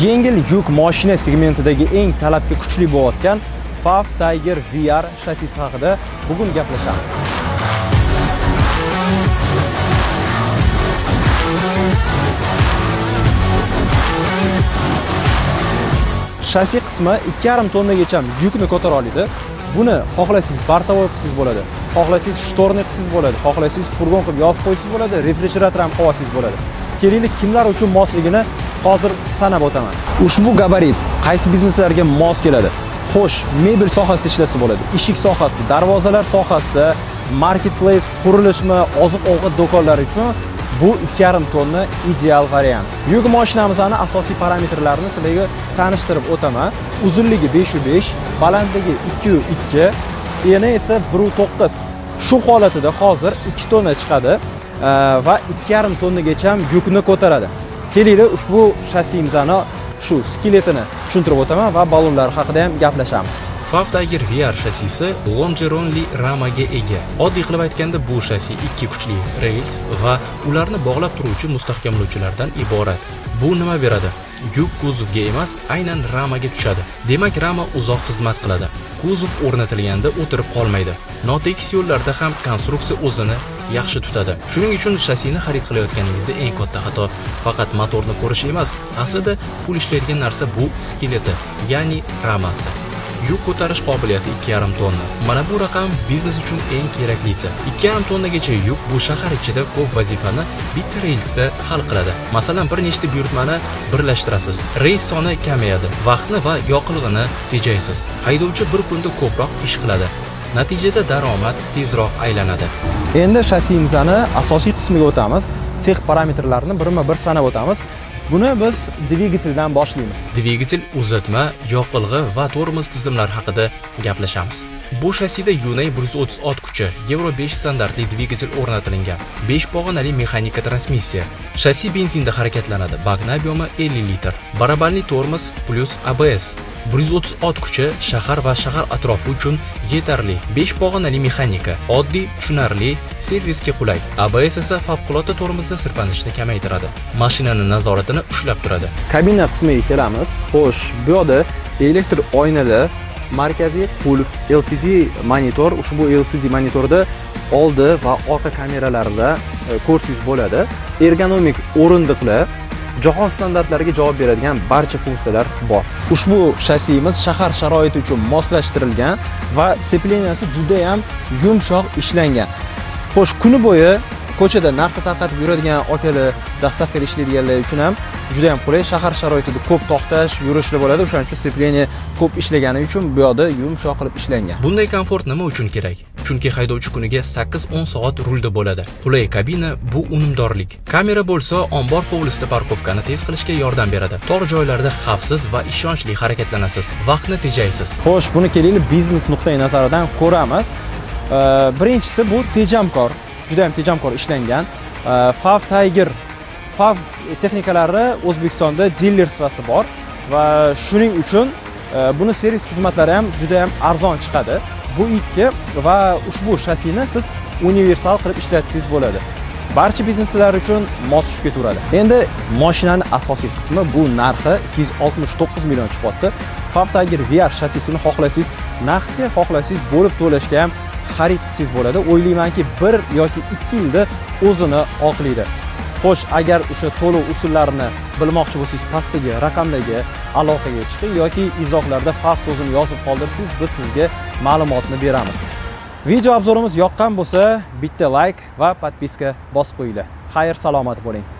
Yengil yuk mashina segmentidagi eng talabga kuchli bo'layotgan FAW Tiger VR shassisi haqida bugun gaplashamiz. Shassi qismi 2,5 tonnagacha yukni ko'tara oladi. Buni xohlasangiz bortovoy qilsangiz bo'ladi, xohlasangiz shtorni qilsangiz bo'ladi, xohlasangiz furgon qilib yopib qo'ysangiz bo'ladi, refrigerator ham qilib olsangiz bo'ladi. Kerakli kimlar uchun mosligini hozir sanab o'taman. Ushbu gabarit qaysi bizneslarga mos keladi? Xo'sh, mebel sohasida ishlatsa bo'ladi, eshik sohasida, darvozalar sohasida, marketplace, qurilishmi, oziq-ovqat do'konlari uchun bu 2,5 tonna ideal variant. Yuk mashinamizni asosiy parametrlarini sizlarga tanishtirib o'taman. Uzunligi 5.5, balandligi 2.2, eni esa 1.9. Shu holatida hozir 2 tonna chiqadi va 2,5 tonnagacha yukni ko'taradi. Kelinglar, ushbu shassimizni shu skeletini tushuntirib o'taman va ballonlar haqida ham gaplashamiz. FAW Tiger VR shassisi longeronli ramaga ega. Oddiy qilib aytganda, bu shassi ikki kuchli rels va ularni bog'lab turuvchi mustahkamlovchilardan iborat. Bu nima beradi? Yuk kuzovga emas, aynan ramaga tushadi. Demak, rama uzoq xizmat qiladi. Kuzov o'rnatilganda o'tirib qolmaydi. Notekis yo'llarda ham konstruksiya o'zini yaxshi tutadi. Shuning uchun shassini xarid qilayotganingizda eng katta xato faqat motorni ko'rish emas, aslida pul ishlaydigan narsa bu skeleti, ya'ni ramasi. Yuk ko'tarish qobiliyati 2,5 tonna. Mana bu raqam biznes uchun eng keraklisi. 2,5 tonnagacha yuk bu shahar ichida ko'p vazifani bitta relsda hal qiladi. Masalan, bir nechta buyurtmani birlashtirasiz. Reys soni kamayadi, vaqtni va yoqilg'ini tejaysiz. Haydovchi bir kunda ko'proq ish qiladi. Natijada daromad tezroq aylanadi. Endi shassimizni asosiy qismiga o'tamiz. Tex parametrlarini birma-bir sanab o'tamiz. Buni biz dvigateldan boshlaymiz. Dvigatel, uzatma, yoqilg'i va tormoz tizimlari haqida gaplashamiz. Bu shassida Yunai 130 ot kuchi, Euro 5 standartli dvigatel o'rnatilgan. 5 pog'onali mexanika transmissiya. Shassi benzinda harakatlanadi. Bakni объемi 50 litr. Barabanli tormoz plus ABS. 130 ot kuchi shahar va shahar atrofi uchun yetarli. 5 pog'onali mexanika, oddiy, tushunarli, servisga qulay. ABS esa favqulodda tormozda sirpanishni kamaytiradi. Mashinani nazoratini ushlab turadi. Kabina qismiga kelamiz. Xo'sh, bu yoqda elektr oynalar, markaziy qulf, LCD monitor. Ushbu LCD monitorda oldi va orqa kameralarida ko'rsangiz bo'ladi. Ergonomik o'rindiqlar, jahon standartlariga javob beradigan barcha funksiyalar bor. Ushbu shassimiz shahar sharoiti uchun moslashtirilgan va scepleniyasi juda ham yumshoq ishlangan. Xo'sh, kuni bo'yi ko'chada narsa tarqatib yuradigan akalar, dastavkada ishlaydiganlar uchun ham juda ham qulay. Shahar sharoitida ko'p to'xtash, yurishlar bo'ladi. O'shaning uchun scepleniya ko'p ishlagani uchun bu yoqda yumshoq qilib ishlangan. Bunday komfort nima uchun kerak? Chunki haydovchi kuniga 8-10 soat rulda bo'ladi. Qulay kabina bu unumdorlik. Kamera bo'lsa, ombor hovlisida parkovkani tez qilishga yordam beradi. Tor joylarda xavfsiz va ishonchli harakatlanasiz. Vaqtni tejaysiz. Xo'sh, buni kelaylik biznes nuqtai nazaridan ko'ramiz. Birinchisi bu tejamkor, juda ham tejamkor ishlangan. FAW Tiger, FAW texnikalari O'zbekistonda dilerstvasi bor va shuning uchun buni servis xizmatlari ham juda ham arzon chiqadi. Bu ikki va ushbu shassini siz universal qilib ishlatsangiz bo'ladi. Barcha bizneslar uchun mos tushib ketaveradi. Endi mashinaning asosiy qismi bu narxi 269 million chiqyapti. FAW Tiger VR shassisini xohlasangiz naqdga, xohlasangiz bo'lib to'lashga ham xarid qilsangiz bo'ladi. O'ylaymanki, 1 yoki 2 yilda o'zini oqlaydi. Xo'sh, agar o'sha to'lov usullarini bilmoqchi bo'lsangiz, pastdagi raqamdagi aloqaga chiqing yoki izohlarda FAW so'zini yozib qoldirsangiz, biz sizga ma'lumotni beramiz. Video obzorimiz yoqqan bo'lsa, bitta like va podpiska bosib qo'yinglar. Xayr, salomat bo'ling.